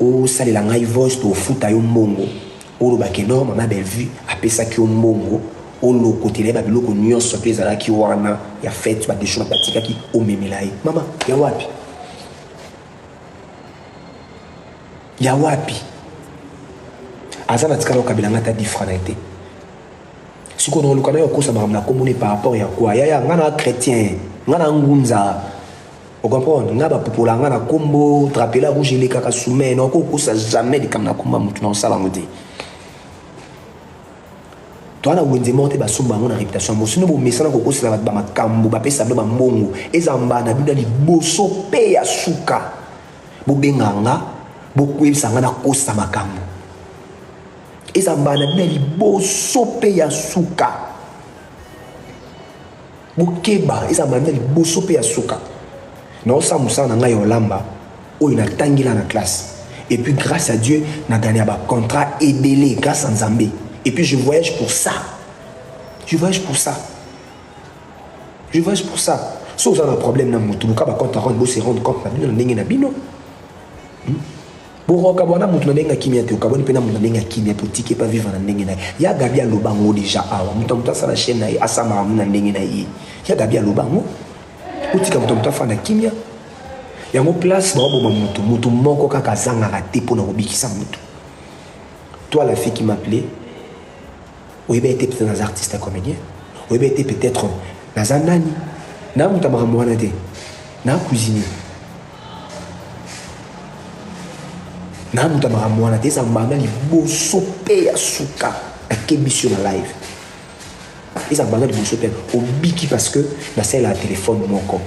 Osalela ngai voice tofuta yo mbongo. Oloba ke non mama Bellevue apesaki yo mbongo olokotela ye ba biloko nyonso mpe ezalaki wana ya fete ba desho batikaki omemela ye. Mama ya wapi? Ya wapi? Aza na tikala okabela ngai ata 10 francs na ye te. Sikoyo na oluka nayo okosa makambo na kombo ne par rapport ya quoi? Yaya nga na chrétien, nga na ngunza. O comprendre? Nga ba pupola nga na kombo drapela rouge elekaka soumet, na oko kosa jamais likambo na kombo ya mutu na osala yango te. Toi na wenze moko te basomba yango na réputation yango. Sinon bomesana kokosela bato ba makambo, bapesa bino ba mbongo. Eza mbala na bino ya liboso pe ya suka. Bobenga nga, bokoyebisa nga nakosa makambo. Eza mbala na bino ya liboso mpe ya suka. Bokeba, eza mbala na bino ya liboso mpe ya suka. Naosala mosala na ngai ya olamba oyo natangela na classe. Et puis grâce à Dieu, na gagné ba contrat ebele grâce à Nzambe. Et puis je voyage pour ça. Je voyage pour ça. Je voyage pour ça. So oza na problème na mutu, luka ba compte à rendre, bo se rendre compte na bino na ndenge na bino. Hmm? Boko okabwana na mutu na ndenge ya kimia te, okabwani pe na mutu na ndenge ya kimia te, otiki ye pe avivre na ndenge na ye. Ya Gaby aloba yango dejà awa, mutu na mutu asala chaine na ye, asala makambo na ndenge na ye. Ya Gaby aloba yango, otika mutu na mutu afanda kimia. Yango place baoboma mutu, mutu moko kaka azangaka te pona kobikisa mutu. Toi la fille qui m'appelait, oyebi ete peut-être naza artiste ya comédien, oyebi ete peut-être naza nani, na mutu ya makambo wana te, na cuisinier. Na moto ya makambo wana te, eza mbanda liboso mpe ya suka nakebisi yo na live, eza mbanda liboso mpe obiki parce que nasalelaka telefone moko.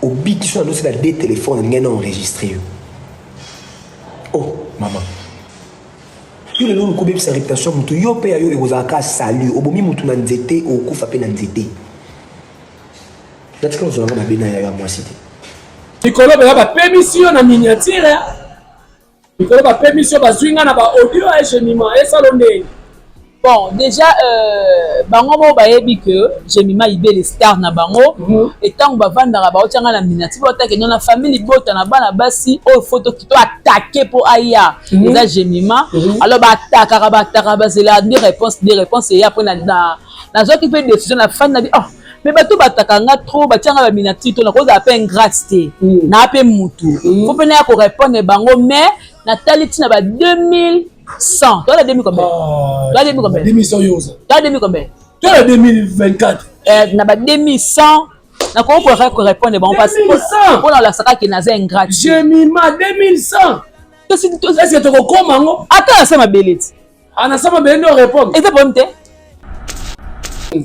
Obiki so nanosala de telefone nalingai na enregistre yo. Oh mama, yo lelo oluka obebisa réputation ya motu, yo mpe ya yo ekozala kaka salut. Obomi motu na nzete, okokufa mpe na nzete. Natikala kozwa nanga mabe na yayo ya mwasi te. Likolo baya bapemisi yo na miniature, likolo bapemisi yo, bazwi nga na ba audio ya Jemima esalo ndenge. Bon, déjà, euh, bango moko bayebi que Jemima Ibele star na bango. Mm -hmm. Et tango bavandaka baotia nga na miniature, baotake no na famille libota na bana basi oyo photo to attaquer po aya. Mm -hmm. Eza Jemima. Mm -hmm. Alors ba attaquaka ba attaquaka bazela nde réponse nde réponse eya après na na nazwaki mpe décision na fani na bi oh mais bato bataka nga trop batia nga ba miniature to nakozala mpe ingrate te. Mm. Na mpe mutu. Mm. Faut mpe naya ko répondre bango mais natali ntina ba 2000 100. Toi, la demi combien? Ah, Toi, la demi combien? 2100 yoza. Toi, la demi combien? Toi, la 2024. Euh, na ba 2100. Na ko ko répondre bon parce que pour la saka ki naza ingrate. Jemima 2100. Est-ce que toko koma ngo? Ata na sama beleti. Ah na sama beleti no répondre. Eza problème te.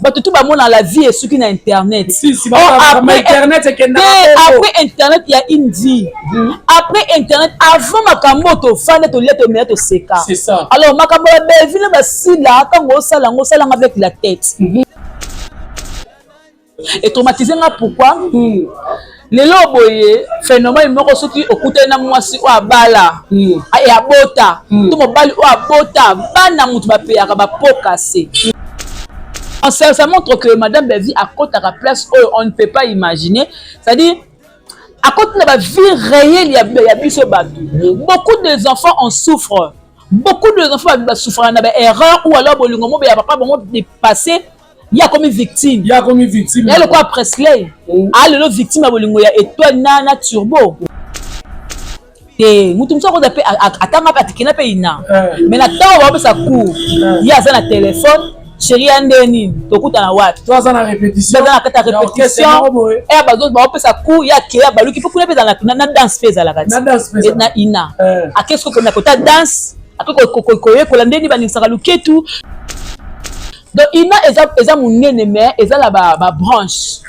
Bato tout bamona la vie esuki na internet. Si, si, oh, après, internet ekenda. Après internet ya une vie. Mm. Après internet avant makambo tofanda tolia tomela toseka. C'est ça. Alors makambo ya Bellevue na basila ntango osala yango osala yango avec la tête. Mm -hmm. E traumatise nga pourquoi? Mm. Lelo boye phénomène moko soki okutani na mwasi oyo abala mm. e abota mm. to mobali oyo abota bana moto bapeyaka bapokase mm. ça, ça montre que madame Bellevue akotaka place oyo on ne peut pas imaginer, c'est-à-dire akoti na ba vie réelle ya, ya biso bato. Beaucoup des enfants en souffrent, beaucoup des enfants basouffraka na ba erreur ou alors bolingo mobe ya papa bango dépassé, ye akomi victime, ye akomi victime, ye lokola Presley mm. a lelo victime ya bolingo ya étoile na na turbo te. Moto mosusu akoza mpe atanga mpe atikina mpe ina eh. Mais na ntango baopesa cours eh. ye aza na telefone, chéri ya nde nini, tokutana wapi? Aza na répétition, aza na kati ya répétition e bazo baopesa cours, ye akei abaluki mpo kuna mpe ezalaka na danse mpe ezalaka ti na ina eh. Ake soki na kota danse, ake koyekola nde nini baningisaka luketu. Donc ina eza eza monene mais eza na ba, ba branche.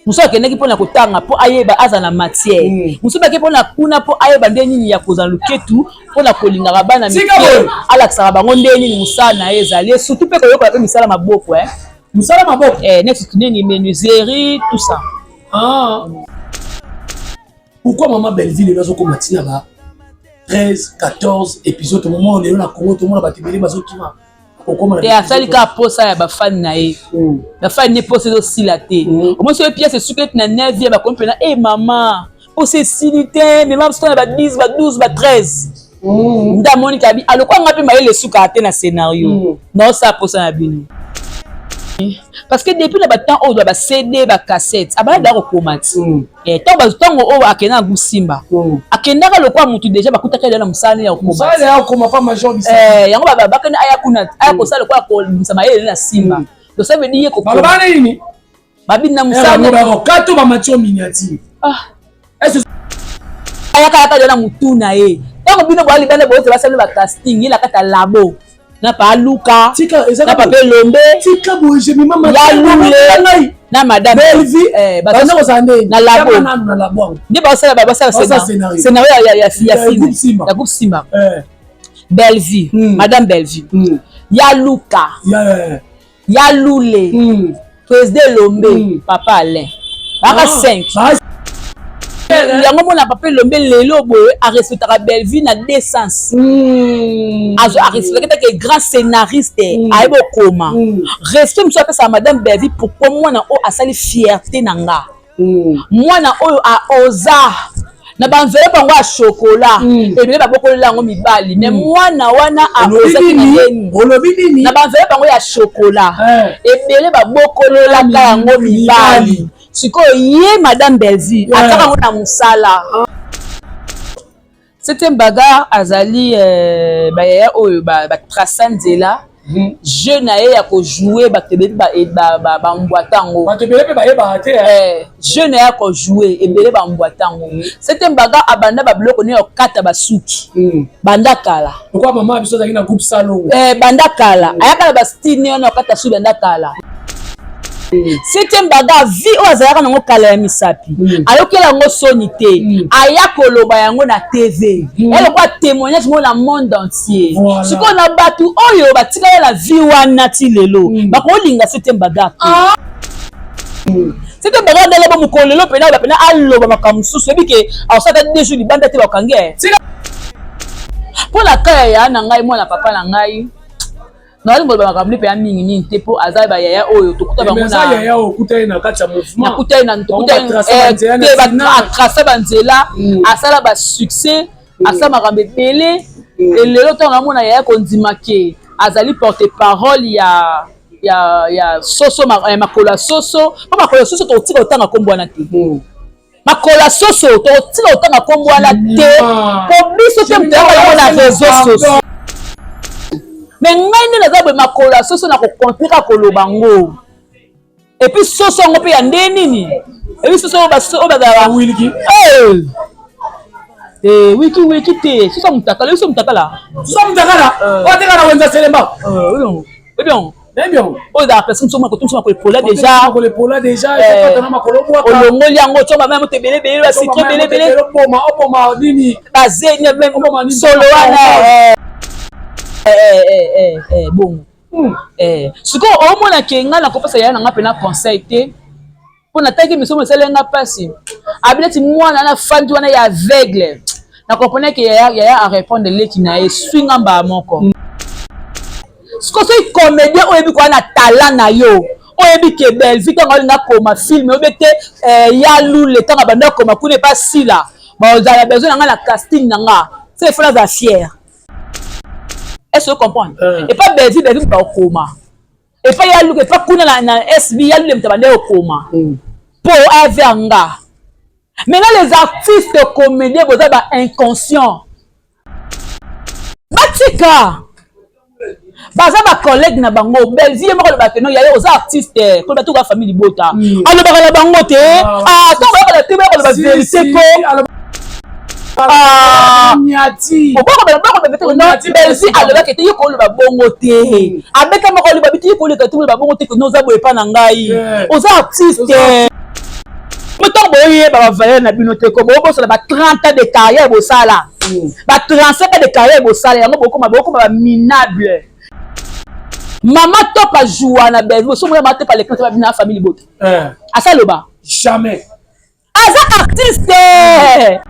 Mosusu akendaki mpona kotanga mpo ayeba aza na matière, mosusu bake mpona kuna mpo ayeba nde nini ya kozala luketu mpona kolingaka bana mike, alakisaka bango nde nini mosala na ye ezali, surtout mpe koyokola mpe misala maboko eh. Mosala maboko eh, neti nini menuiserie tout ça. Ah. Pourquoi maman Bellevue lelo azokoma ntina ba 13 14 épisode moment lelo na Congo tomona bato ebele bazokima? Te, asali kaka posa ya bafani na ye. Bafani ne posa ezosila te. Omoni soki pièce esuki eti na 9 ye, bakomi mpena e mama, posa esili te, mema biso na ba 10, ba 12, ba 13. Nde amoni kabi alokwa nga mpe mayele esukaka te na scénario. Naosala posa na bino parce que depuis na batemps oyo ba CD, ba cassette, abanda da kokoma ti. Ntango oyo akenda na gusimba, akendaka lokwa mutu déjà bakutaka ye na mosala ya kokoma. Yango bakende aya kuna, aya kosala lokwa kobimisa mayele na nsima. Donc ça veut dire ye kokoma babini na mosala. Kato bamatio miniature. Ayaka yaka na mutu na ye. Ntango bino boya libanda, boyote basali bacasting, ye na kati ya labo na pa aluka na papa Elombe. Tika boye, Jemima. Ya Lule na madame. Bellevue na labo nde basala scénario ya film ya groupe Simba. Bellevue, madame Bellevue, ya Luka, ya Lule, président Elombe, papa Alain, baka 5. Yango mona papa Elombe lelo boye arespectaka Bellevue na deux sens. Arespectaka take grand scénariste, ayebi okoma. Respect mosusu apesaka madame Bellevue, pourquoi? Mwana oyo asali fierté na nga, mwana oyo aoza na baenveloppe yango ya chocolat ebele, babokolela yango mibali, mais mwana wana aozaki na ndeni. Olobi nini? Na baenveloppe yango ya chocolat ebele, babokolelaka yango mibali. Sikoyo ye madame Bellevue ataka yango na mosala. Septième bagarre azali bayaya oyo batraça nzela. Jeu na ye ya kojouer, bato ebele bambwata yango. Bato ebele mpe bayebaka te. Jeu na ye ya kojouer, ebele bambwata yango. Septième bagarre abanda babiloko ne ya kokata basuki banda kala. Lokwa mama biso azalaki na groupe Salongo. Banda kala ayaka na bastyle ne wana ya kokata suki banda kala. Septième bagarre, vie oyo azalaka nango kala ya misapi, ayokela yango soni te, aya koloba yango na TV, elokwa témoignage moko na monde entier. Sikoyo na bato oyo batikala na vie wana ti lelo, bakolinga septième bagarre te. Septième bagarre ndenge bo mokolo lelo mpena mpena aloba makambo mosusu, yebi ke akosala ata 2 jours libanda te, bakangi mpo na kaya ya na ngai, mwana papa na ngai. Nalingi koloba makambo mpe ya mingi mingi te, mpo aza bayaya oyo tokuta bango. Nakuta ye atraça banzela, asala basuccès, asala makambo ebele. Elelo ntango namona yaya kondima ke azali porte parole ya soso, makolo ya soso, mpo makolo ya soso tokotika kotanga nkombo wana te. Makolo ya soso tokotika kotanga nkombo wana te, po biso te moto yaka yango na réseau sociaux. Mais ngai nde naza boye, makolo ya soso na kocontinue kaka koloba ngo. Et puis soso yango mpe ya nde nini? Epi soso oyo bazalaka wiki. Wiki wiki te, soso ya mutakala, soso mutakala. Soso mutakala oyo ateka na wenza Selemba. Oyebi yango? Nayebi yango. Oyo ezalaka place mosusu makolo mosusu makolo epola déjà. Makolo epola déjà. Olongoli yango, otyo bamaya moto ebele ebele, bacitron ebele ebele. Oboma oboma nini? Bazeni solo wana bongo. Sikoyo omona ke ngai nakopesa yaya na ngai mpena conseil te, mpo nataki miso esali nga mpasi. Abi neti mwana na fandi wana ya aveugle, na comprendre ke yaya, yaya arépondre leki na ye, swi nga mbala moko. Sikoyo soki comédien oyebi koya na talent na yo, oyebi ke Bellevue ntango alinga koma film, oyebi te ya Lule ntango abanda koma kuna epa Sila, bazala besoin na ngai na casting na nga, se il faut nazala fier. Est ce que comprendre? Epa Bellevue, Bellevue bakokoma epa ya Luka, epa kuna na SB ya Lule, moto abanda okoma mpo aya nga. Maintenant les artistes comédiens boza ba inconscient, batika baza bacollègue na bango. Bellevue ye moko alobaka no yaya oza artiste, koloba toka famille libota, alobaka na bango te. Ntango bayokala te, bayokoloba vérité ko Bellevue alobaki te, ye koloba bongo te. Abeta moko aloba biti, ye koleka te, koloba bongo te, no oza boye epa na ngai, oza artiste. Po ntango boyeba bavaleur na bino te, ko bobosala ba 30 ans de carrière bosala, ba 35 ans de carrière bosala yango, bokoma baminable. Mama Top ajoua na Bellevue, osomona mama Top aleki na na famille libota, asaloba? Jamais. Aza artiste.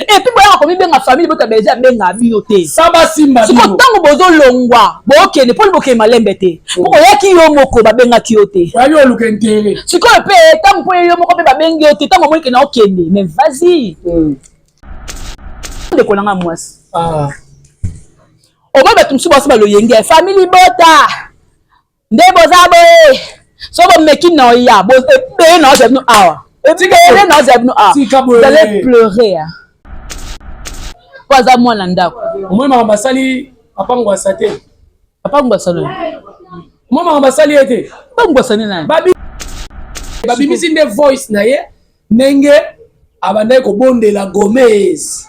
Et puis boyaka komibenga famille bota bezi abenga bino te. Saba simba bino. Siko tango bozolongwa bokende mpo bokende malembe te. Mpo oyaki yo moko babengaki yo te. Oyabi oluka intérêt. Sikoyo mpe ntango mpo yo moko mpe babengi yo te ntango omoni kende okende mais vas-y. Ndeko na nga mwasi. Ah. Omoni bato mosusu basi baloyenge famille libota. Nde boza boye so bomeki na oya ebele na ozala bino awa ebele na ozala bino awa, vous allez pleurer po aza mwana ndako. Omoni makambo asali Papa Ngwasa te. Papa Ngwasa nani? Omoni makambo asali ye te. Papa Ngwasa nde nani? Babimisi nde voice na ye ndenge abandaki kobondela Gomez.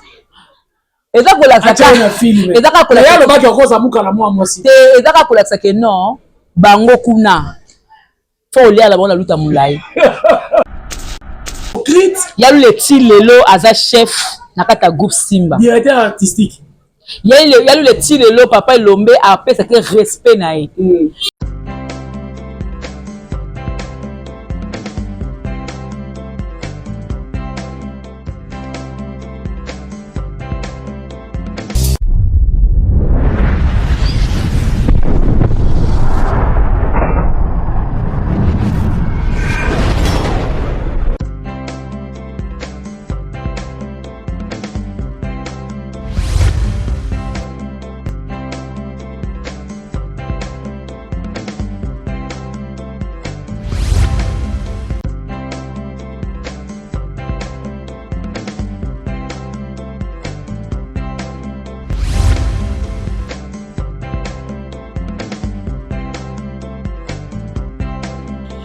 Eza kolakisa eza kaka kolakisa alobaki okoza mukala mwa mwasi te, eza kaka kolakisa ke non bango kuna fo olia na bango na luta molai. Ya Lule ti lelo aza chef na kati ya groupe Simba, directeur artistique. Ya Lule ti lelo papa Elombe apesaki respect na ye.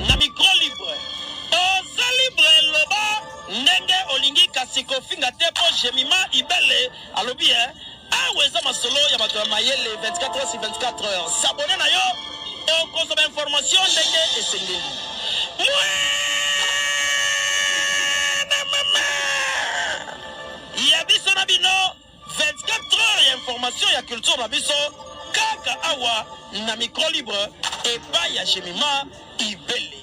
Na micro libre, oza libre loba ndenge olingi kasi kofinga te po Jemima Ibele alobi eh awa eza masolo ya bato ya mayele 24 heures sur 24 heures s'abonner na yo okozwa ba information ndenge esengeli. Ya biso na bino 24 heures ya information ya culture na biso kaka awa na micro libre epai ya Jemima Ibele.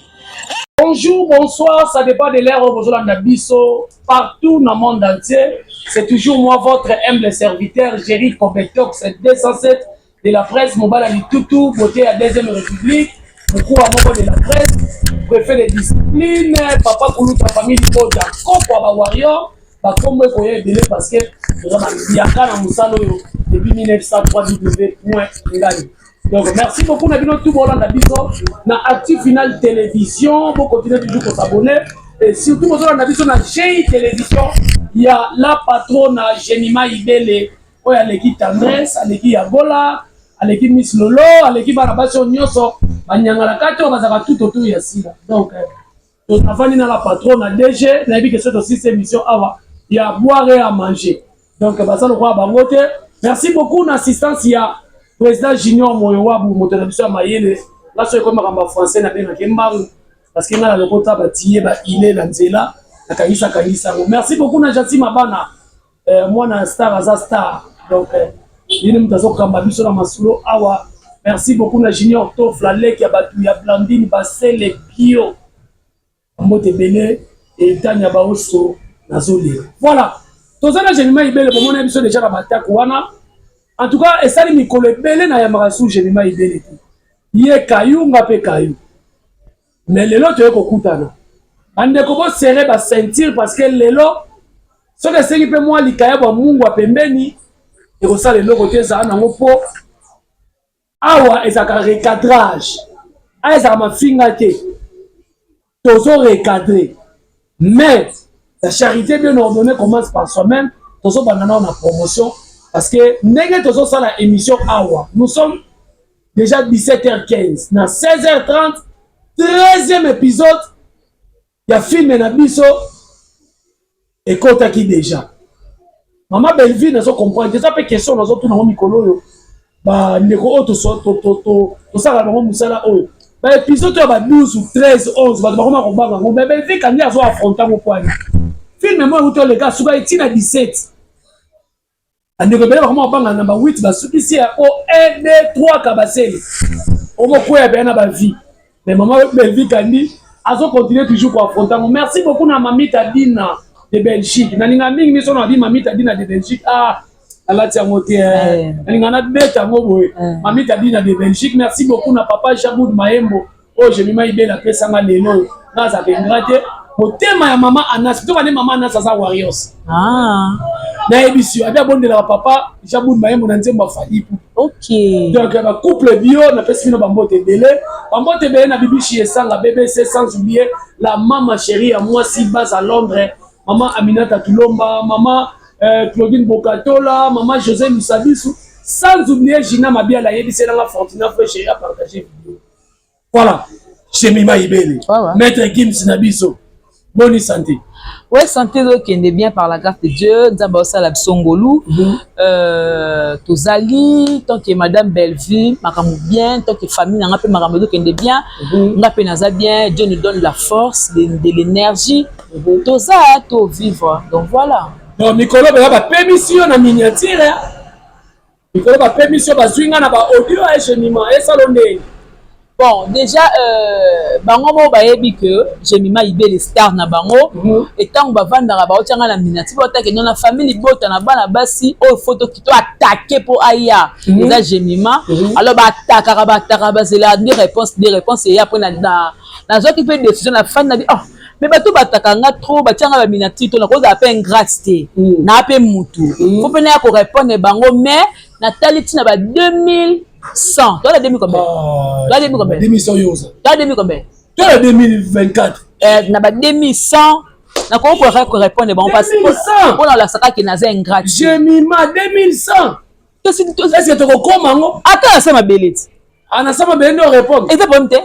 Bonjour, bonsoir, ça dépend de l'heure où vous avez biso partout dans le monde entier. C'est toujours moi, votre humble serviteur, Jerry Competox 207 de la presse, Mobala Litutu, beauté à Deuxième République, Mokua moko de la presse, préfet de discipline, Papa Kuluta, famille Libota, Koko ba Warrior, ba kombo ekoya ebele parce que toza ba yaka na mosala oyo depuis 1903 W point ngai. Donc merci beaucoup na bino tout bolanda biso na Actu Final Télévision, bo continuer toujours ko s'abonner et surtout bozolanda biso na GI Télévision ya la patrona Jemima Ibele oyo aleki Tendresse, aleki Yagola, aleki Miss Lolo, aleki bana basi oyo nyonso banyangalaka te oyo bazalaka tout autour ya Sila. Donc nafandi na la patrona DG, nayebi ke soki tosilisi émission awa ya boire et à manger. Donc baza lokola bango te. Merci beaucoup na assistance ya président Junior Moyowabu, moto na biso ya mayele. Nga soki ekomi makambo ya français nabengaki mbangu parce que nga na lokota batiye ba ile na nzela nakangisa kangisa yango. Merci beaucoup na Jansi Mabana, mwana star aza star. Donc yini moto azokamba biso na masolo awa. Merci beaucoup na Junior Tofla, leki ya bato ya Blandine Basele Pio, mbote ebele etanya baoso nazolela. Voilà, toza na Jemima Ibele, bomona biso déjà na batako wana. En tout cas esali mikolo ebele na yambaka su Jemima Ibele te, ye kayu nga mpe kayu, mais lelo toye kokutana. Bandeko bosere ba ceinture parce que lelo soki esengi mpe mwa likaya bwa mungu ya pembeni ekosala eloko te, ezala nango mpo awa ezalaka recadrage, awa ezalaka mafinga te, tozo recadrer. Mais la charité bien ordonnée commence par soi-même. Tozobanda nao na promotion parce que ndenge tozosala émission awa, nous sommes déjà 17h15, na 16h30 13e épisode ya film na biso ekotaki déjà. Mama Bellevue nazo comprendre eza mpe question nazotuna ngo mikolo oyo bandeko oyo tosalaka bango mosala oyo ba épisode oyo ba 12 ou 13 11 bato bakoma kobanga yango, mais Bellevue kandi azo affronte yango poani film moko euti oleka suka eti na 17, bandeko ebele bakoma kobanga na ba 8 basukisi ya o 1 2 3 kabasele omokwea peya na ba vie. Mais mama Bellevue Kandi azo continuer toujours ko affronter yango. Merci beaucoup na Mamita Dina. De Belgique, nalinga mingi miso na bi Mamita Dina de Belgique. Ah, alati yango te, eh. Nalinga nabeta yango boye, Mamita Dina de Belgique, merci beaucoup na papa Jaboud Mayembo oyo Jemima Ibele apesanga lelo oyo. Nga azalaka ingrat te. Motema ya mama Anas toka nde mama Anas aza Warriors. Nayebisi yo, abi abondelaka papa Jaboud Mayembo na nzembo ya Fally. Donc bacouple bio, napesi bino bambote ebele, bambote ebele na Bibishi Esanga BBC, sans oublier la mama chérie ya mwasi base à Londres, mama Aminata Tulomba, mama Claudine Bokatola, mama José Lusabisu, sans oublier Gina Mabiala. Ayebiselanga Fortina, frère chéri, apartage vidéo. Voilà, Jemima Ibele. Maître Gims na biso, boni santé? Ouais, santé ezokende bien par la grâce de Dieu. Nzambe aosala biso ngolu. Tozali tant que madame Bellevue, makambo bien, tant que famille nanga mpe makambo ezokende bien. Nga mpe naza bien, Dieu nous donne la force, de l'énergie. Toza tovivre, donc voilà. Donc mikolo baya bapemisi yo na miniature, mikolo bapemisi yo, bazwi nga na baaudio ya Jemima, esalo ndenge? Bon, déjà bango moko bayebi que Jemima Ibele star na bango. Etango bavandaka, baotianga na miniature, baotake no na famille libota na bana basi oyo faut to attaque mpo aya. Eza Jemima. Alors baatakaka, baatakaka, bazela nde réponse, nde réponse eya. Mpo nazwaki mpe décision na fani na bi, oh, mais bato bataka nga trop, batianga baminiature to nakozala mpe ingrate te. Naa mpe mutu, faut mpe naya korépondre bango. Mais natali ntina ba 2100, toza 2000 combien? Toza 2000 combien? 2100 yo oza. Toza 2000 combien? Toza 2024. Na ba 2100 nakoki korépondre bango parce 2100? Mpona olakisaka ke naza ingrate. Jemima, 2100, est-ce que tokokoma yango? Ata na se mabele ti. Anasa mabele nde orépondre? Eza problème te.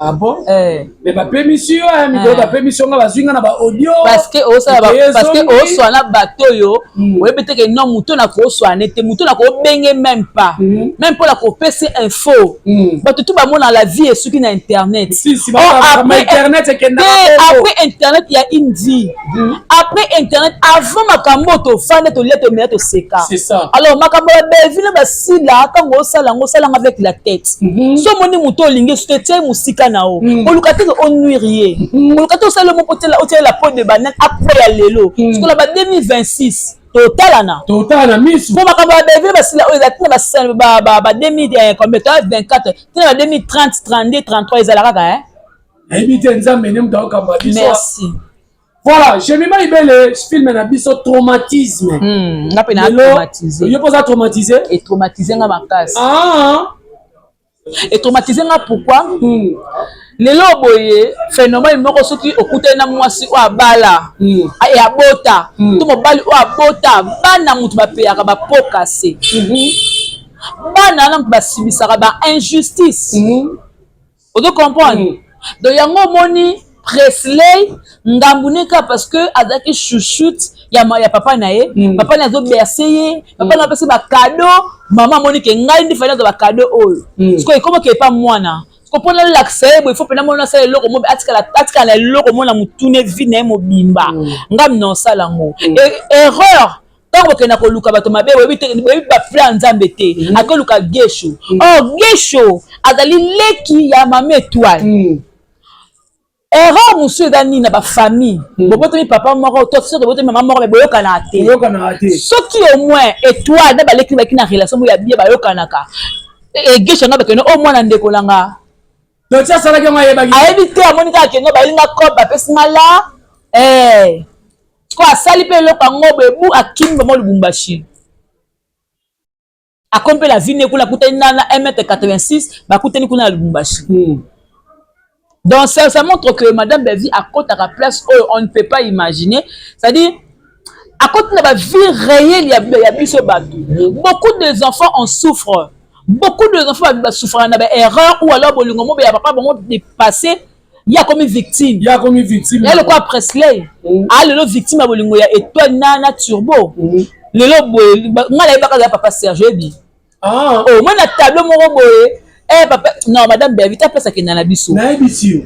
Ah bon? Eh. Mais bapemisi yo, mikolo bapemisi yo, nga bazwi nga na baaudio. Parce que osala, parce que oswana bato oyo oyebi te ke non, moto na koswane te, moto na kobenge même pas, même mpona kopesa info. Bato tu bamona la vie esuki na internet. Si, si, Oh, après internet ekendaka. Te, après internet ya une vie, après internet, avant makambo oyo tofanda, tolia, tomela, toseka. C'est ça. Alors makambo ya Bellevue na basila, ntango osala yango, osalanga avec la tête. So omoni moto olingi soki etie mosika na yo, oluka te onuire ye, oluka te osala moko otiela la peau de banane akweya lelo. Sikola ba 2026 totalana. Totala na misu. Po makambo ya Bellevue basila oyo eza tina ba 2000 combien, toa 24, tina ba 2030, 32, 33, ezala kaka, eh? Nayebi te, Nzambe nde moto akokamba biso. Merci. Voilà, Jemima Ibele, film na biso Traumatisme. Nga mpe na traumatisé. Yo mpo oza traumatisé? Etraumatise nga makasi. Ah. Etraumatise nga pourquoi? Lelo boye phénomène moko, soki okutani na mwasi oyo abala e abota, to mobali oyo abota bana, moto bapeyaka bapokase bana wana, moto basibisaka ba injustice. Ozo comprendre? Donc yango omoni Presley ngambu ne kaka parce que azalaki chouchoute ya papa na ye. Papa na ye azobercer ye, papa na ye apesi bacadeau, mama amoni ke ngai nde fali azwa bacadeau oyo. Sikoyo ekomoke epa mwana, siko mpona olakisa ye boye, faut mpena mwana asala eloko mo atikala na eloko mo na motune vie na ye mobimba. Ngam na osala yango erreur. Ntango bokenda koluka bato mabe, boyebi te, boyebi baplan ya Nzambe te. Akoluka Gesho, or Gesho azali leki ya mama Étoile. Erreur mosusu eza nini? Na bafamille, bobotami papa moko to soki bobotami mama moko, me boyokanaka te. Oyokanaka te. Soki au moins Étoile na baleki baki na relation moko ya bien, bayokanaka, Gesho nga bakende o mwana ndeko na nga. Donc ti asalaki yango, ayebaki? Ayebi te, amoni kaka kende bayelinga cope, bapesi nga la ko asali mpe eloko yango boye bu akimi bango Lubumbashi, akomi mpe na vine kuna, akutani na 1 mètre 86, bakutani kuna na Lubumbashi. Donc ça montre que madame Bellevue akotaka place oyo on ne peut pas imaginer, c'est-à-dire akoti na bavie réelle ya biso bato. Beaucoup des enfants en souffrent, beaucoup de enfants basouffraka na baerreur ou alors bolingo mo ya papa bango dépassé, ye akomi victime. Ye akomi victime. Ya lokola Presley lelo victime ya bolingo ya Étoile na Turbo. Lelo boye ngai nayebaka aza papa Serge, oyebi? Ah. Omoi na tableau moko boye, papa, non, madame Bellevue ta place akenda na biso. Nayebisi yo.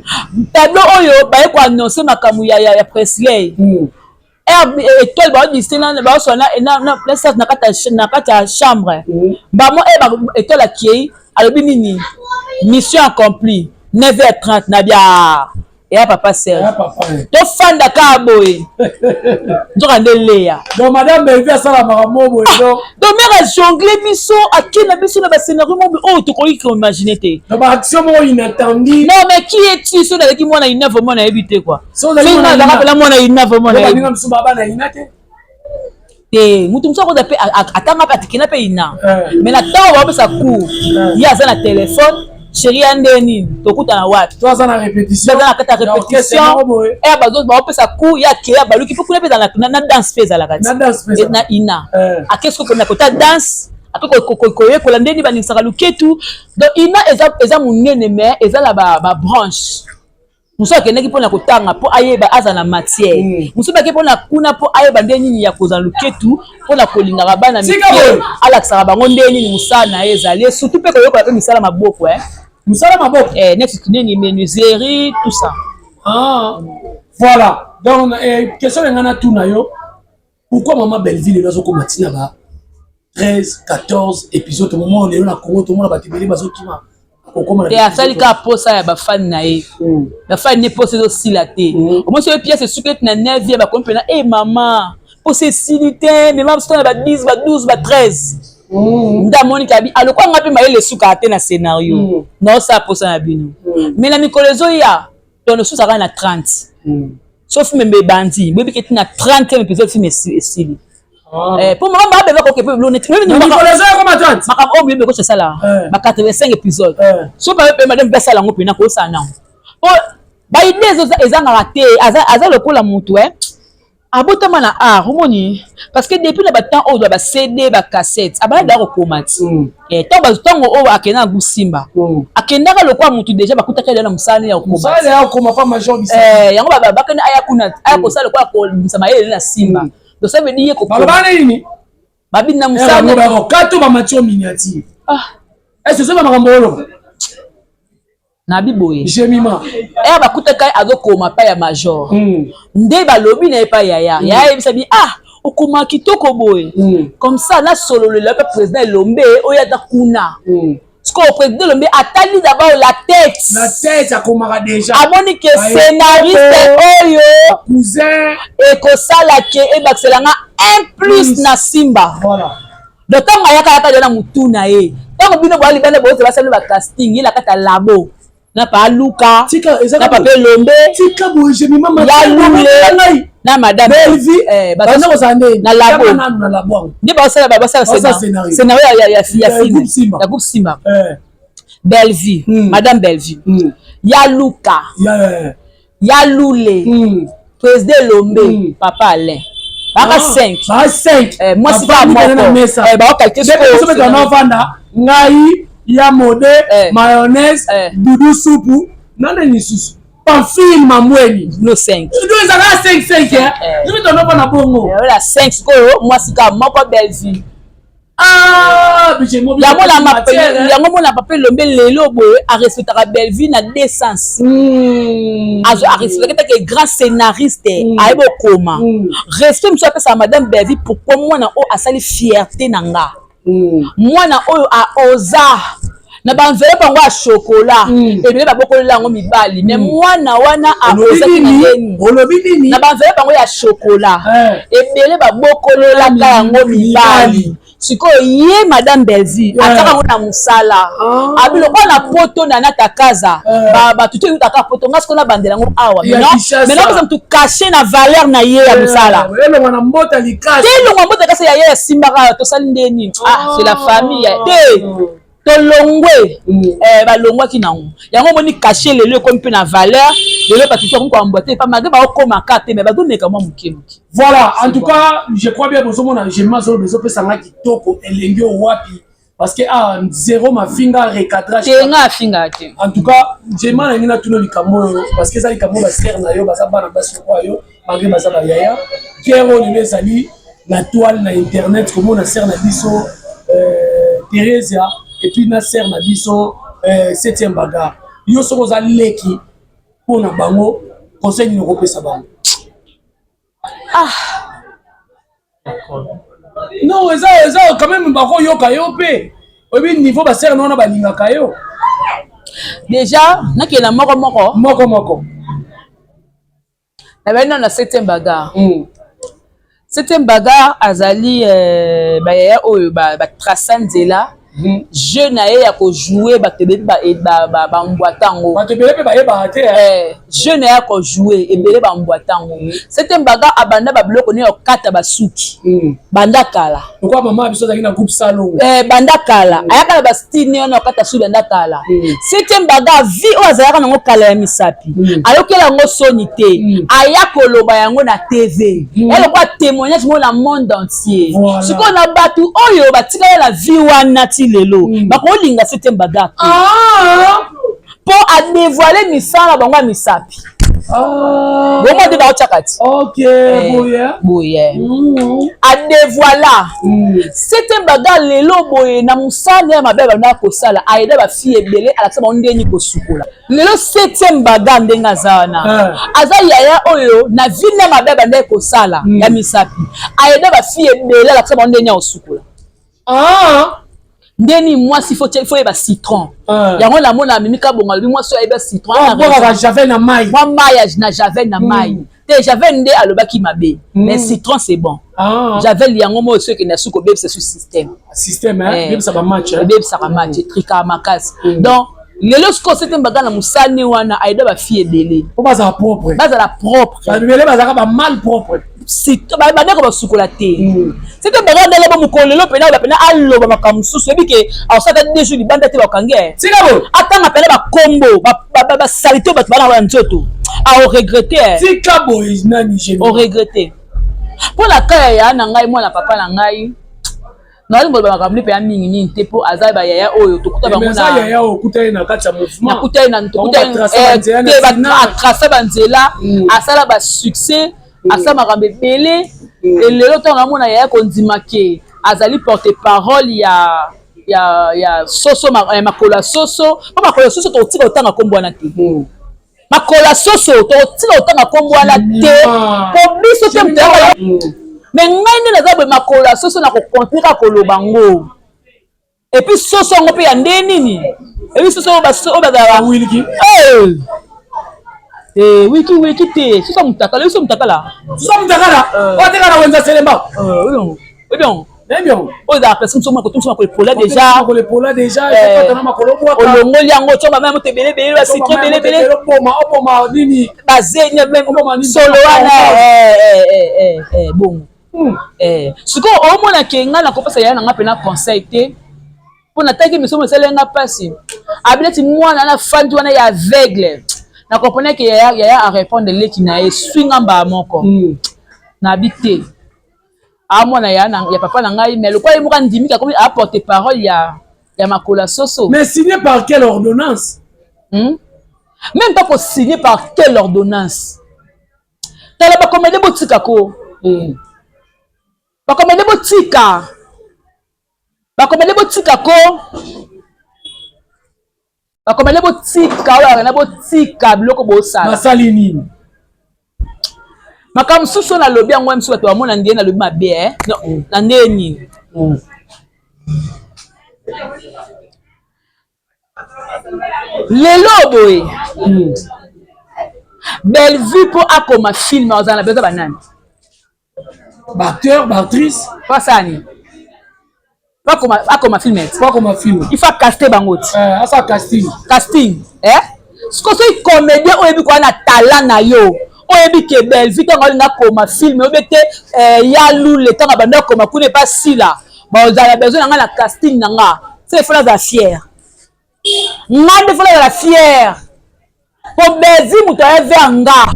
Tableau oyo baye koannonce makambo ya Presley, Étoile baodiste baoswa na kati ya chambre bamo. Étoile akei, alobi nini? Mission accomplie, 9h30 na bia. Eya papa Serge, tofanda kaka boye, nzoka nde Leya. Donc madame Belvi asala makambo boye. Ah, donc mère ajongle biso, ake na biso na bascénario moko oyo tokoki koimagine te. Na baaction moko inattendu. Non, mais qui es-tu? So nazalaki mwana ina, vraiment nayebi te quoi. Soki nazalaka mpena mwana ina, vraiment nayebi. Baninga mosusu baba na ina te. Te, mutu mosusu akoza mpe atanga mpe atikina mpe ina, mais na ntango baopesa cours, ye aza na telefone: "Chéri, ya nde nini? Tokutana wapi?" To aza na répétition. Aza na kati ya répétition, e bazo baopesa cours, ye akei, abaluki mpo kuna mpe ezala na danse mpe ezalaka ti na ina. Ake soki na kota danse, ake koyekola ndeni baningisaka luketu. Donc ina eza monene, mais eza na babranche. Mosusu akendaki mpona kotanga mpo ayeba, aza na matière. Mosusu bake mpona kuna mpo ayeba nde nini ya kozala luketu, mpona kolingaka bana mike, alakisaka bango nde nini mosala na ye ezali, surtout mpe koyokola mpe misala maboko. Mosala maboko. Neti nini, menuiserie, tout ça. Ah, voilà. Donc question na ngai natuna yo: pourquoi mama Belleville lelo azokoma ntina ba 13, 14 épisode? Moment lelo na Congo tomona bato ebele bazokima. Te, asali kaka posa ya bafani na ye. Bafani ne posa ezosila te. Omoni soki pièce esuki eti na 9, bakomi mpena e mama, posa esili te. Mema biso na ba 10, ba 12, ba 13. Nde amoni kabi alokwa nga mpe mayele esukaka te na scénario, naosala posa na bino. Mais na mikolo ezoya, tono susu kaka na 30, sauf membe ebandi, boyebi ke ti na 30e épisode film esili. Po mama babeba koke mpe neti makambo oyo boyebi ekosi esala ba 85 épisode. So mpe madame mpe asala yango mpena kosala nango, po baidée ezangaka te. Aza lokola motu abotama na art, omoni, parce que depuis na batemps oyo ba CD, bacassette, abanda kokoma ti ntango oyo akenda na gusimba, akendaka lokola motu déjà bakutaka ela na mosala ya kokoma. Yango bakende, aya kuna, aya kosala lokola kobimisa mayele na Simba. Donc ça veut dire ye kokoma babini na mosala. Kato bamatio miniature, est ce que makambo oloba? Nabi boye. Jemima. Ere bakutaka ye azokoma pa ya major, nde balobi na ye pa yaya, yaya ayebisa bi: "Ah, okoma kitoko boye." Comme ça nasololela mpe président Elombe oyo aza kuna. Sikoyo président Elombe atali d'abord la tête. La tête, akomaka déjà. Amoni ke scénariste oyo cousin ekosala ke ebakiselanga un plus na Simba. Donc ntango ayaka, ayaka deja na motu na ye. Ntango bino boya libanda, boyote basali bacasting, ye na kati ya labo na pa Luka na papa Elombe. Tika boye, Jemima. Ya Lule na madame. Belvi na labo. Na labo. Nde basala scénario ya film ya groupe Simba. Bellevue, madame Bellevue, ya Luka, ya Lule, président Elombe, papa Alain, baka 5. Baka 5. Mwasi kaka moko baocalque. Navanda ngai ya mode, mayonnaise, dudu, supu, nane lisusu, Pamphile Mamweni. No 5. Ezalaka 5 5, soki tonopa na bongo. Ola 5. Sikoyo mwasi kaka moko, Bellevue. Yango mona papa Elombe lelo boye arespectaka Bellevue na deux sens. Arespectaka take grand scénariste, ayebi okoma. Respect mosusu apesaka madame Bellevue: pourquoi mwana oyo asali fierté na nga, mwana oyo aoza na baenveloppe yango ya chocolat ebele, babokolela yango mibali, mais mwana wana aozaki na ndeni. Olobi nini? Na baenveloppe yango ya chocolat ebele, babokolelaka yango mibali. Sikoyo ye madame Bellevue ataka yango na mosala abi lokola na poto na natakaza bato to eutaka poto. Nga sikoyo nabandela yango awa maintenant, pesa motu cachet na valeur na ye ya mosala. Elongwa na mbota likasi. Te, elongwa mbota likasi ya ye asimbaka. Tosali ndeni? Ah, c'est la famille te. Tolongwe, balongwaki nango yango. Omoni cachet lelo ekomi mpe na valeur. Lelo bato so akomi koambwa te pa malgré baokomaka te, mais bazomeka mwa moke moke. Voilà, en tout cas je crois bien bozomona Jemima zolo bezopesanga kitoko, elengi oyo wapi, parce que ah, zéro mafinga, recadrage. Te, nga afingaka te. En tout cas Jemima, nangi natuna likambo oyo, parce que eza likambo basere na yo, baza bana basi lokola yo, malgré baza bayaya. Guerre oyo lelo ezali na toile, na internet, komona sere na biso Thérésia et puis na sere na biso septième bagarre. Yo soki oza leki mpona bango, conseil nini okopesa bango? Ah. Non, eza quand même bakoyoka yo mpe oyebi niveau basere na wana balingaka yo. Déjà nakende moko moko. Moko moko. Nabandi nano na septième bagarre. Septième bagarre azali bayaya oyo batraça nzela. Jeu na ye ya kojouer, bato ebele bambwata yango. Bato ebele mpe bayebaka te. Jeu na ye ya kojouer, ebele bambwata yango. Septième bagarre abanda babiloko nini, okata basuki, banda kala. Lokwa mama biso azalaki na groupe Salongo. Banda kala ayaka na bastyle ne wana, okata suki banda kala. Septième bagarre, vie oyo azalaka nango kala ya misapi, ayokela yango soni te, aya koloba yango na TV, elokwa témoignage moko na monde entier. Sikoyo na bato oyo batikala na vie wana ti lelo, bakolinga septième bagarre te, mpo adévoile misala bango ya misapi. Bongo nde baotiaka ti. Boye. Boye adévoila septième bagarre lelo boye na mosala ya mabe banda kosala, ayeda bafille ebele, alakisa bango ndeni kosukola. Lelo septième bagarre, ndenge aza wana, aza yaya oyo na vie na mabe banda kosala ya misapi, ayeda bafille ebele, alakisa bango ndeni ya kosukola, ndeni mwasi faut yeba citron. Yango namona amemi kabongo, alobi mwasi oyo ayeba citron. Bwakaka javel na mai. Mwa mai na javel, na mai te. Javel nde alobaki mabe, mais citron, c'est bon. Javel yango mo soki ekende suki, obebisa su système. Système ebebisa bamatch. Ebebisaka match, etrikaka makasi. Donc lelo sikoyo septième bagarre na mosani wana ayeda bafille ebele. Po bazala propre. Bazala propre. Ebele bazalaka bamal propre. Bandeko basukola te. Septième bagarre ndenge bo mokolo lelo mpena oyo mpena aloba makambo mosusu, oyebi ke akosala ata 2 jours libanda te, bakange. Tika boye. Atanga mpena bakombo basaleté oyo bato bana ya nzoto, aoregretter. Tika boye, nani? Oregretter mpo na kaya ya na ngai, mwana papa na ngai. Nalingi koloba makambo mpe ya mingi mingi te, mpo aza bayaya oyo tokuta bango. Yaya oyo okuta ye na kati ya mouvement. Nakuta ye atraça banzela, asala basuccès, asala makambo ebele. Elelo ntango namona yaya kondima ke azali porte parole ya soso, makolo ya soso, mpo makolo ya soso tokotika kotanga nkombo wana te. Makolo ya soso tokotika kotanga nkombo wana te, mpo biso te moto. Mais ngai nde naza boye, makolo ya soso na kocontinue kaka koloba ngo. Et puis soso yango mpe ya nde nini? Ebi soso oyo bazalaka wiliki. Wiki wiki te, soso ya mutakala, oyo so mutakala. Soso ya mutakala oyo ateka na wenza Selema. Oyebi yango? Nayebi yango. Oyo ezalaka place mosusu, makolo mosusu, makolo epola déjà. Makolo epola déjà. Makolo. Olongoli yango, otyo bamaya moto ebele ebele, bacitron ebele ebele. Oboma, oboma nini? Bazeni solo wana bongo. Sikoyo omona ke ngai nakopesa yaya na ngai mpena conseil te, mpo nataki miso esali nga mpasi. Abi neti mwana na fandi wana ya aveugle, na comprendre ke yaya, yaya arépondre leki na ye, swi nga mbala moko. Nabi te, amwana ya papa na ngai, mais lokola ye moko andimiki, akomi aporte parole ya makolo ya soso. Mais signé par quelle ordonnance? Même pas kosigner par quelle ordonnance. Tala, bacomédien botika ko. Bacomédien botika, bacomédien botika ko, bacomédien botika oyo akenda, botika biloko bosala. Basali nini? Makambo mosusu oyo nalobi yango mosusu, bato bamona ndenge nalobi mabe na ndenge nini. Lelo boye, Bellevue mpo akoma film, azala na besoin banani? Baacteur, baactrice. Po asala nini? Po akoma film? Po akoma film. Il faut acaste bango ti. Asala casting. Casting, eh? Siko soki comédien oyebi koya na talent na yo, oyebi ke Bellevue ntango alinga akoma film, oyebi te ya lule ntango abandi akoma kuna epa sila, bazala besoin na ngai na casting na nga. Se ifo nazala fier, nga nde fo nazala fier, po Bellevue moto aya vers nga.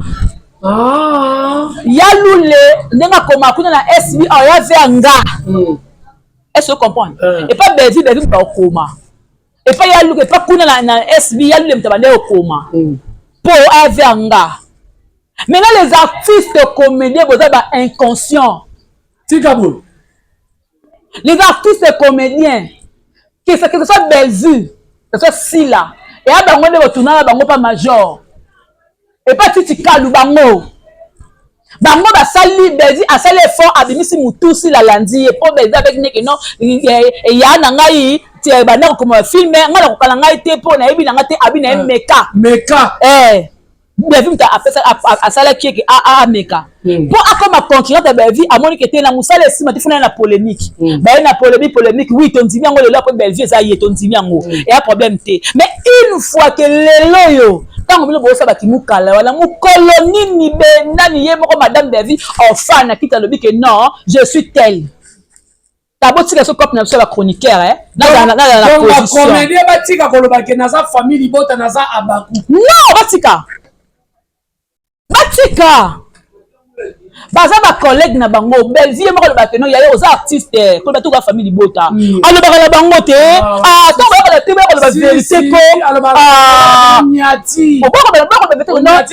Ya lule ndenge akoma kuna na SB, aya vers nga. Est ce que comprendre? Epa Bellevue, Bellevue moto akokoma epa ya luka, epa kuna na SB, ya lule moto abandi okoma mpo aya vers nga. Maintenant les artistes comédiens, boza ba inconscient. Tika boye. Les artistes comédiens, que ce soit Bellevue, que ce soit Sila, eya bango nde botuna na bango pa major epa titi kalu. Bango basali, Bellevue asali effort, abimisi mutu, Sila alandi ye, mpo Bellevue abeki ndeke non, eya na ngai banda kokoma film, ngai nakokala ngai te mpo nayebi na ngai te. Abi na ye meka. Meka. Eh. Bellevue moto asalaki eke ameka mpo akoma concurrente ya Bellevue. Amoni ke te, na mosala esima te, funa ye na polémique. Baye na polémique, polémique, oui, tondimi yango. Lelo apo Bellevue eza ye, tondimi yango, eya problème te. Mais une fois ke lelo oyo, ntango bino bosala kimukala wana, mokolo nini be nani ye moko madame Bellevue enfin nakiti, alobi ke non, je suis tel. Tabotika so cope na biso ya bachroniqueur, nazala na position. Bacomédien batika koloba ke naza famille libota, naza abaku. Non, batika, batika, baza bacollègue na bango. Bellevue ye moko alobaka no yaye oza artiste, koloba toka famille libota. Alobaka na bango te. Ntango bayokala te, bayokoloba vérité ko Onyati.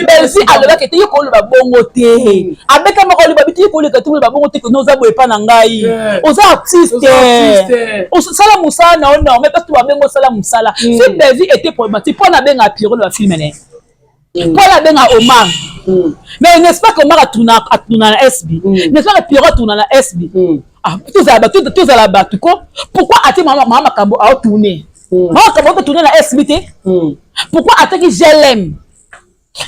Bellevue alobaka te, ye koloba bongo te. Abeta moko aloba biti, ye koleka te, koloba bongo te ke no oza boye epa na ngai. Oza artiste, osala mosala na yo normal, parce que babenga osala mosala. Si Bellevue était problématique, mpo na abenga Pierrot na bafilm ne, mpo na abenga Omar. Mais n'est-ce pas que Omar atuna na SB? N'est-ce pas que Pierrot atuna na SB? Ah, tozala bato, tozala bato ko. Pourquoi atie mama makambo aotourne, mama makambo aotourne na SB te? Pourquoi ataki GLM,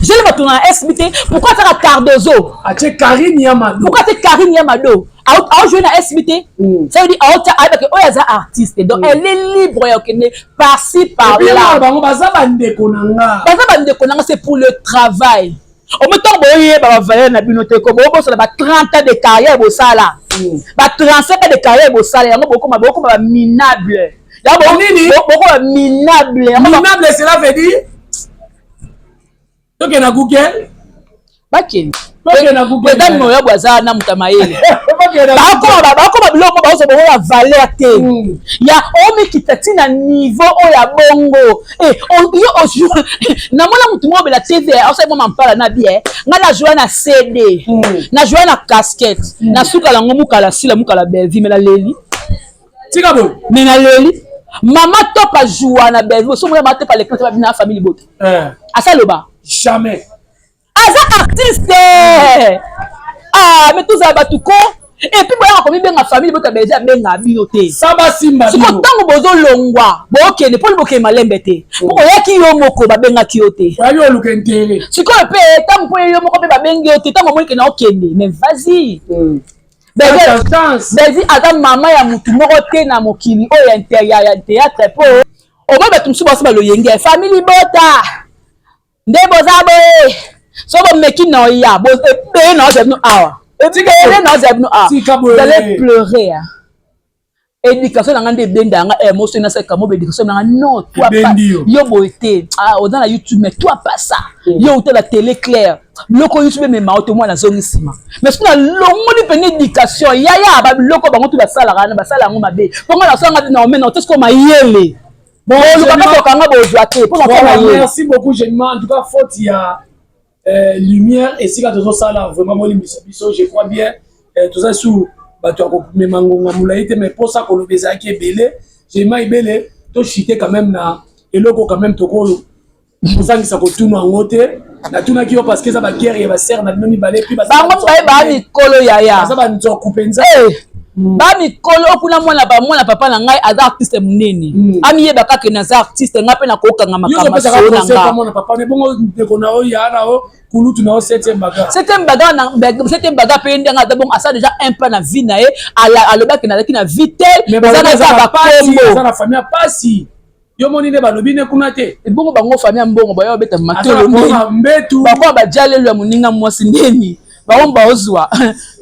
GLM atuna na SB te? Pourquoi ataka Cardozo? Atie Karine Yamado. Pourquoi atie Karine Yamado aojoue na SB te? Ça veut dire aota ayebake oyo aza artiste, donc elle est libre ya okende par-ci par-là. Bango baza bandeko na nga. Baza bandeko na nga, c'est pour le travail. Omo ntango boyeba bavaleur na bino te, ko bobosala ba 30 ans de carrière bosala, ba 35 ans de carrière bosala yango, bokoma baminable. Nini? Bokoma minable. Minable, cela veut dire, toke na Google. Bakende. Toke na Google. Président Moyobo aza na moto ya mayele. Bakoma biloko baozo bongo ya valeur te, ya omikita ntina niveau oyo ya bongo. Yo namona motu moko obela TV, osali mwa mampala na bie. Ngai nazwa na CD, nazwa na casquette, nasuka yango mokala sila mokala Bellevue, me naleli. Tika boye. Me naleli. Mama Top azwa na Bellevue, osomona mama Top aleki na bina famille libota, asaloba. Jamais. Aza artiste. Ah, mais tozala bato ko. Et puis boyaka komibenga famille bota, Bellevue abenga bino te. Sa basimba. Siko ntango bozolongwa, bokende mponi bokende malembe te, mpo oyaki yo moko, babengaki yo te. Oyaki oluka intérêt. Sikoyo mpe ntango mpo yo moko mpe babengi yo te, ntango omoni kende, okende, mais vas-y. Bellevue aza mama ya motu moko te na mokili oyo ya théâtre, mpo omoi bato mosusu basi baloyenge ya famille libota nde boza boye. So bomeki na oya ebele na ozala bino awa, ebele na ozala bino awa, vous allez pleurer. Éducation na nga nde ebenda yanga moso nasalaka mo éducation na nga. Non, toi pas, yo boye te. Ah, oza na YouTube, mais toi pas ça. Yo uta na télé claire, biloko YouTube emema yo te. Mwana azongi nsima, mais soki nalongoli pene éducation yaya, babiloko bango tu basalaka wana, basala yango mabe. Mponga nasalanga na omena te, siko mayele boluka bakokanga bozwa te mpo. Merci beaucoup Jemima. En tout cas, faute ya lumière esika tozosala, vraiment bolimbisa biso. Je crois bien toza su bato ya komema ngonga molai te, mais mposa koloba ezalaki ebele. Jemima ebele, tochite quand même na eloko quand même tokolo kozangisa kotuna yango te. Natunaki yo parce que eza baguerre ya basere na bino mibale. Bango mibale baa mikolo, yaya. Baza banzoku mpenza. Bamikolo kuna, mwana mwana papa na ngai aza artiste monene. Amiyeba kaka naza artiste, ngai mpe nakokanga makambo solo na nga. Mwana papa ne bongo, ndeko na yo, ya na yo, kulutu na yo, septième bagarre. Septième bagarre na septième bagarre mpe ndenge aza bongo, asala déjà un pas na vie na ye. Alobaki nazalaki na vie tel, eza na eza bakombo. Aza na famille ya pasi, yo moni nde balobi ne kuna te. Ebongo bango famille ya mbongo baya babeta matolo. Mbetu. Bakoma bajalelo ya moninga mwasi ndeni, bango baozwa,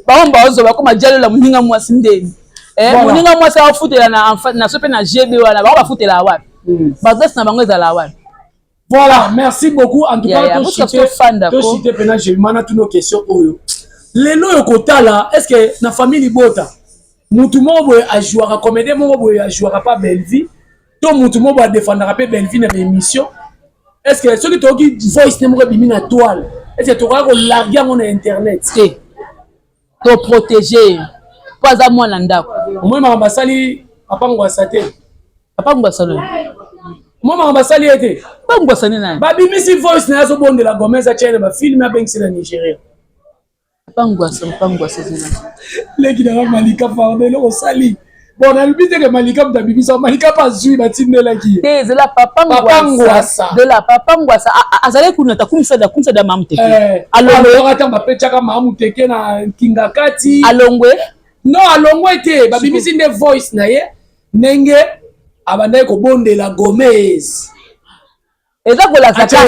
bango baozwa, bakoma jalelo ya moninga mwasi ndeni. Moninga mwasi afutela na so mpe na GB wana, bango bafutela wapi? Badresse na bango ezala wapi? Voilà, merci beaucoup. En tout cas, tochite mpena Jemima na tuna question oyo. Lelo oyo kotala, est ce que na famille libota, mutu moko boye ajouaka comédien moko boye ajouaka pa Bellevue, to mutu moko boye adefendaka mpe Bellevue na baémission, est ce que soki toyoki voice ne moko ebimi na toile, est ce que tokoka kolarguer yango na internet? Te, toprotege mpo aza mwana ndako. Omoi makambo asali papa Ngwasa te? Papa Ngwasa nani? Omoi makambo asali ye te? Papa Ngwasa nde nani? Babimisi voice na ye, azobondela Gomez atia na bafilm, abengisi na Nigeria. Papa Ngwasa, papa Ngwasa zela. Leki nanga Malika, pardon, eloko osali. Bon, nalobi te ke Malika moto abimisa, Malika mpe azwi, batindelaki ye. Te, ezala Papa Ngwasa, de la Papa Ngwasa azalaki kuna, takumisa kumisa da Mamu Teke. Eh, alongwaka ntango bapetiaka Mamu Teke na Kinga Kati. Alongwe? Non, alongwe te, babimisi nde voice na ye ndenge abandaki kobondela Gomez. Eza kolakisa,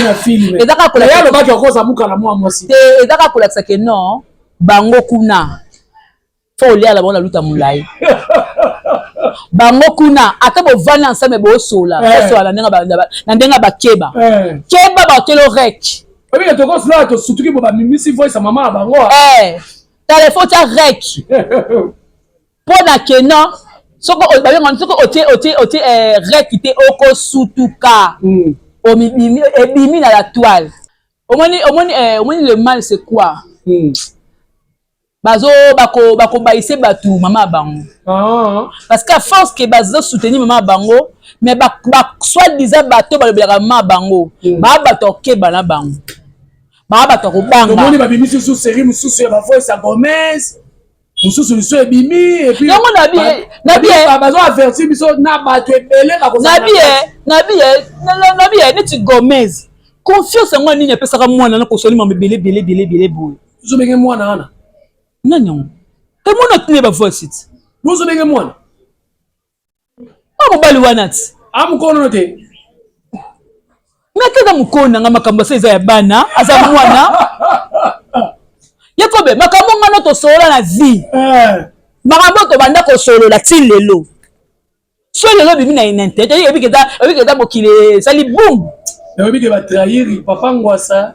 eza kaka kolakisa, alobaki akoza mukala mwa mwasi te. Eza kaka kolakisa ke non, bango kuna fo olia na bango na luta molai. Bango kuna, ata bovandi ensemble, bosola, bosola na ndenge bakeba keba, batelo rek. Oyebike tokosala, tosutuki bo bamimisi voice ya mama na bango. Telefone tia rek mpo na kena soko babenga, soki otie rek te, okosutuka. Omibimi, ebimi na la toile. Omoni, le mal, c'est quoi? Bazo bakobayise bato mama ya bango. Parce que à force ke bazo soutenir mama ya bango, mais soit disant bato balobelaka mama ya bango, baa bato akeba na bango, baa bato akobanga. Omoni, babimisi su série mosusu ya bavoice ya Gomez mosusu liso ebimi. Yango nabi. Bazo avertir biso na bato ebele. Nabi neti Gomez, confiance yango nini apesaka mwana na kosoli mama ebele ebele ebele ebele boye? Ozobenge mwana wana? Nani yango emona tine bavoice ti? Bozobenge mwana? A mobali wana ti. A mokolo te. Me ate eza mokolo nanga, makambo asa eza ya bana, aza mwana yekobe. Makambo ngana tosolola na vie, makambo tobanda kosolola ti lelo, so lelo ebimi na internet, oyebiki eza mokili ezali boum. Oyebi ke batrahir Papa Ngwasa.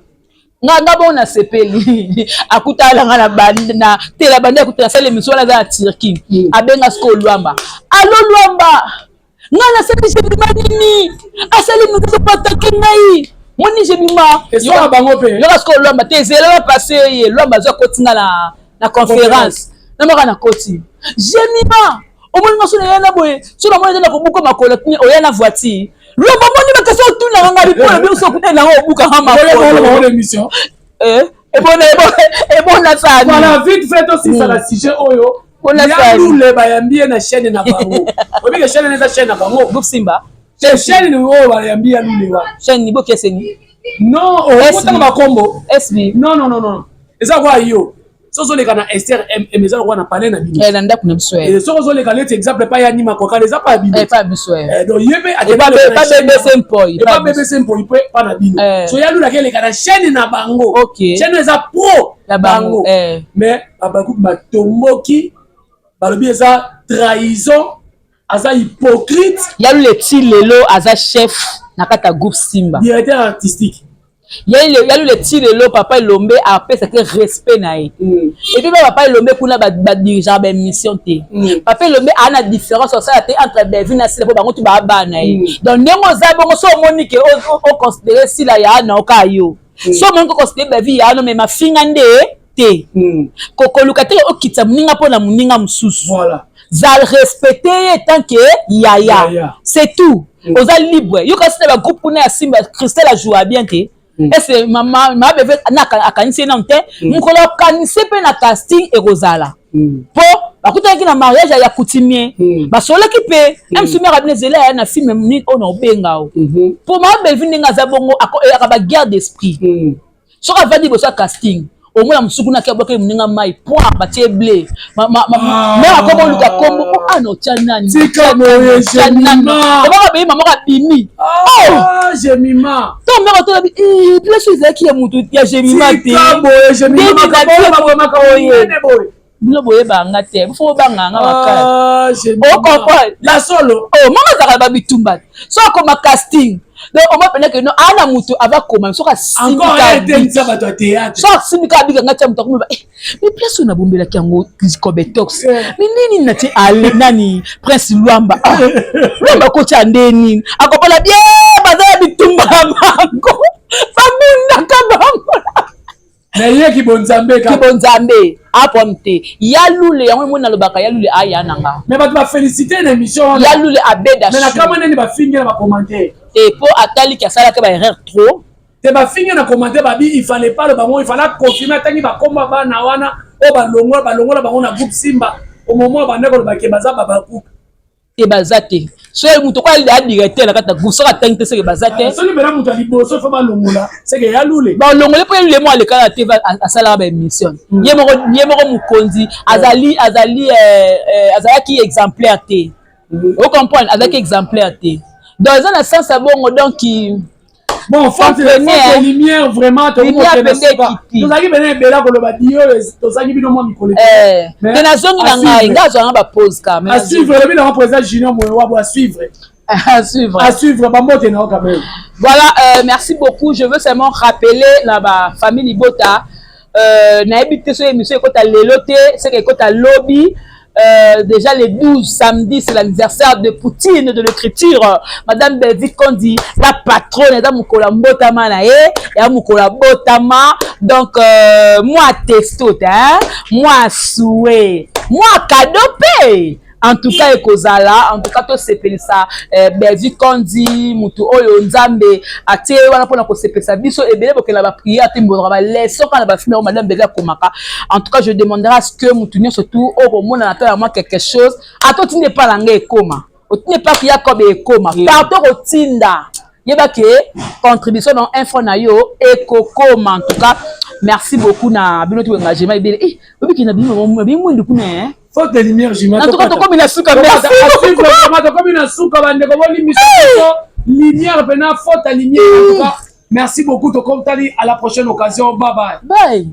Nga bongo nasepeli, akutana nga na tela bandi, akutana, asali émission wana, aza na Turquie. Abenga sikoyo Lwamba: "Alo Lwamba, nga nasali Jemima nini? Asali mosusu po atake ngai, moni Jemima." Eswaka bango mpe. Yoka sikoyo Lwamba te, ezela bapase ye. Lwamba azwi, akoti nga na conférence na moko, na koti Jemima: "Omoni nga so naya na boye, so namoni eza na kobuka makolo, oya na voiture." Lwamba: "Omoni bakasi otunaka nga bipolo biso okutani nango, obukanga makolo." Émission. Ebona sani. Voilà, vite fait, tosisa na sujet oyo. Ya Lule, bayambi ye na chaîne na bango. Oyebi ke chaîne eza chaîne na bango. Groupe Simba. Te, chaîne oyo bayambi ya Lule wana. Chaîne bokeseni. Non, okotanga bakombo. SB. Non, non, non, non, eza kwa yo so ozoleka na Ester mm, eza lokola na palais na bino. Na ndako na biso. Soki ozoleka neti exemple epai ya Nima Kokala, eza pa ya bino. Epa biso. Donc ye mpe epa BBC Mpoi. Epa BBC Mpoi mpe pa na bino. So ya Lulaka eleka na chaîne na bango, chaîne eza pro bango, mais babakuki batomboki, balobi eza trahison, aza hypocrite. Ya Lule ti lelo aza chef na kati ya groupe Simba. Directeur artistique. Ya Lule ti lelo, Papa Elombe apesaki respect na ye. Et puis ba Papa Elombe kuna badirigeaka baémission te. Papa Elombe aa na différence osala te entre Belvi na Sila, mpo bango tu baa bana ye. Donc ndenge oza bongo, so omoni ke oconsidere Sila ya na oka yo, so omoni ke oconsidere Belvi ya no, me mafinga nde te, kokoluka te okitisa moninga mpo na moninga mosusu. Zal respecte ye tant que yaya, c'est tout. Oza libre, yo kasi na bagroupe kuna ya Simba, Christelle ajoua bien te. Ese mama beve akanisi ye nanu te. Mokolo akanisi mpe na casting ekozala, mpo bakutanaki na mariage ya coutumier, basololaki mpe msumere abino ezela ya na film nini oyo na obenga o. Mpo mama Belvi, ndenge aza bongo, eyaka baguerre d'esprit. Soki avandi liboso ya casting, omona mosuku naki abwaki moninga mai point, batie ble mare akoma oluka kombo ana otya nani. Omaka beyi mamoko abimi. Jemima. To mare otolabi place ezalaki ya motu ya Jemima te. Bino boyebanga te, bofo bobanganga makasi, ocomprendre? La solo. Mama azalaka babitumba so akoma casting, donc oma mpena ke no aa na motu avakoma soki asimbi, so asimbi kaka abikanga tia moto akomi mi place oyo nabombelaki yango cobetox mi nini natie ale nani Prince Lwamba, Lwamba kotia nde nini, akopola bien. Baza ya bitumba na bango, babundaka bango. Na ye kibonzambe. Kibonzambe apwam te. Ya Lule yango emoni nalobaka ya Lule aya na nga. Mais bato bafélicité na émission wana. Ya Lule abeda. Mais na kama nini bafingi na bacommentaire? Te, mpo ataliki asalaki baerreur trop. Te, bafingi na commentaire, babi il fallait pas le bango, il fallait confirmer, atangi bakomba bana wana oyo balongola, balongola bango na groupe Simba au moment bande kolobake baza babakuka. Te, baza te. Soki moto ko ya directeur na kati ya groupe, soki atangi te, seke baza te. Soki mpena moto ya liboso fo balongola, seke ya lule. Balongole mpo ye moko aleka na te, asalaka baémission ye moko, ye moko mokonzi azali azali azalaki exemplaire te. Ocomprendre, azalaki exemplaire te. Donc eza na sens ya bongo. Donc bon, force de lumière, vraiment tozalaki pene ebela koloba dio, tozalaki bino mwa mikolo. Te, nazongi na ngai, ngai azwanga bapause ka. À suivre, elobi nango président Junior Moyo Wabo, à suivre. À suivre. À suivre, bambote na yo quand même. Voilà, merci beaucoup. Je veux seulement rappeler na bafamille libota, nayebi te soki émission ekota lelo te, seke ekota lobi. Déjà le 12 samedi, c'est l'anniversaire de Poutine de l'écriture, Madame Belvi Kondi, la patronne. Eza mokolo ya mbotama na ye, ya mokolo ya botama. Donc moi texto te, hein? Moi souhait, moi cadeau mpe. En tout cas ekozala, en tout cas tosepelisa Belvi Kondi, mutu oyo Nzambe atie wana mpona kosepelisa biso ebele. Bokela baprière te, mbozaka baleçon kaka na bafilme oyo Madame Belvi akomaka. En tout cas, je demanderai à ce que mutu nyonso tu oyo komonana ata ya mwa quelque chose, ata otindi epa na ngai ekoma, otindi epa Yakob ekoma, partout kotinda, yeba ke contribution na info na yo ekokoma. En tout cas, merci beaucoup na bino to engagement ebele. Eh, obiki na bino bimwindu kuna. Faute de lumière, Jima. En tout cas, tokomi na suka, merci. Tokomi na suka, bandeko, bolimbisa biso, lumière pena, faute ya lumière. En tout cas, merci beaucoup, tokomtali à la prochaine occasion. Bye bye. Bye.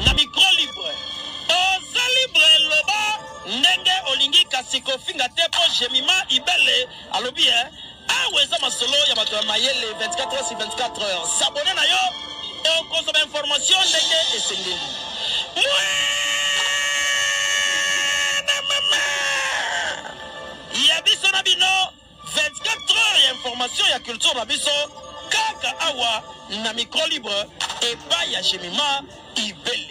Na micro libre, oza libre, loba ndenge olingi, kasi kofinga te, mpo Jemima Ibele alobi e awa eza masolo ya bato ya mayele. 24 heures sur 24 heures, s'abonner na yo, okozwa bainformation ndenge esengeli. Mwana mama ya biso na bino, 24 heures ya information ya culture na biso, kaka awa na micro libre, epai ya Jemima Ibele.